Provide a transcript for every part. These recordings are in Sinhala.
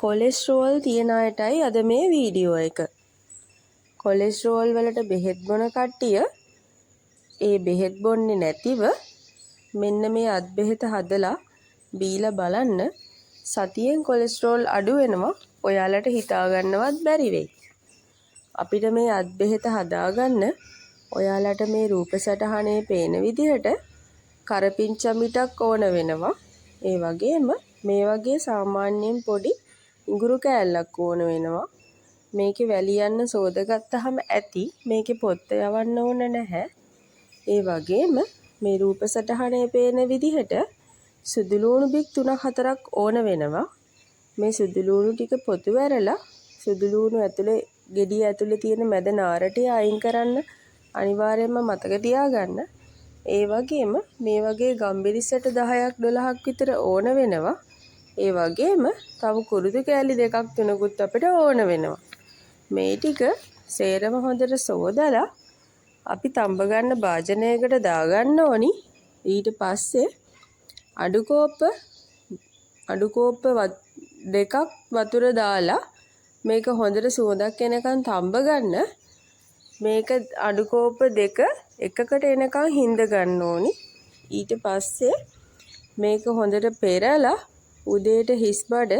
කොලෙස්ටරෝල් තියෙන අයටයි අද මේ වීඩියෝ එක. කොලෙස්ටරෝල් වලට බෙහෙත් බොන කට්ටිය ඒ බෙහෙත් බොන්නේ නැතිව මෙන්න මේ අත් බෙහෙත හදලා බීලා බලන්න, සතියෙන් කොලෙස්ටරෝල් අඩු වෙනවා, ඔයාලට හිතාගන්නවත් බැරි වෙයි. අපිට මේ අත් බෙහෙත හදාගන්න ඔයාලට මේ රූප සටහනේ පේන විදිහට කරපිංචා මිටක් ඕන වෙනවා. ඒ වගේම මේ වගේ සාමාන්‍යයෙන් පොඩි ඉඟුරු කෑල්ලක් ඕන වෙනවා. මේකේ වැලි යන්න සෝදගත්තහම ඇති. මේකේ පොත්ත යවන්න ඕන නැහැ. ඒ වගේම මේ රූප සටහනේ පේන විදිහට සුදු ලූණු බික් තුනක් හතරක් ඕන වෙනවා. මේ සුදු ලූණු ටික පොතු ඇරලා සුදු ලූණු ඇතුලේ ගෙඩිය ඇතුලේ තියෙන මැද නාරටය අයින් කරන්න අනිවාර්යයෙන්ම මතක තියාගන්න. ඒ වගේම මේ වගේ ගම්බිරිස් ඇට 10ක් 12ක් විතර ඕන වෙනවා. ඒ වගේම තව කුරුදු කෑලි දෙකක් තුනකුත් අපිට ඕන වෙනවා. මේ ටික සේරම හොඳට සෝදලා අපි තම්බ ගන්න භාජනයකට දාගන්න ඕනි. ඊට පස්සේ අඩු කෝප්ප 2ක් වතුර දාලා මේක හොඳට සුවඳක් එනකන් තම්බ ගන්න. මේක අඩු කෝප්ප 2 එකකට එනකන් හින්ද ගන්න ඕනි. ඊට පස්සේ මේක හොඳට පෙරලා උදේට හිස් බඩ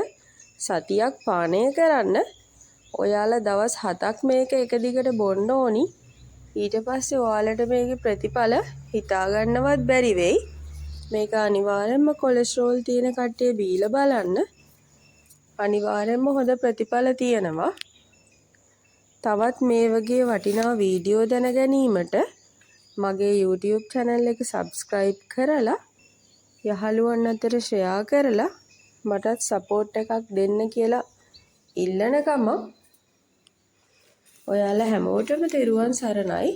සතියක් පානය කරන්න. ඔයාලා දවස් 7ක් මේක එක දිගට බොන්න ඕනි. ඊට පස්සේ ඔයාලට මේකේ ප්‍රතිඵල හිතාගන්නවත් බැරි වෙයි. මේක අනිවාර්යෙන්ම කොලෙස්ටරෝල් තියෙන කට්ටිය බීලා බලන්න. අනිවාර්යෙන්ම හොඳ ප්‍රතිඵල තියෙනවා. තවත් මේ වගේ වටිනා වීඩියෝ දැන ගැනීමට මගේ YouTube channel එක සබ්ස්ක්‍රයිබ් කරලා, යහළුවන් අතර ෂෙයා කරලා මටත් සපෝට් එකක් දෙන්න කියලා ඉල්ලන ගමන් ඔයාලා හැමෝටම තෙරුවන් සරණයි.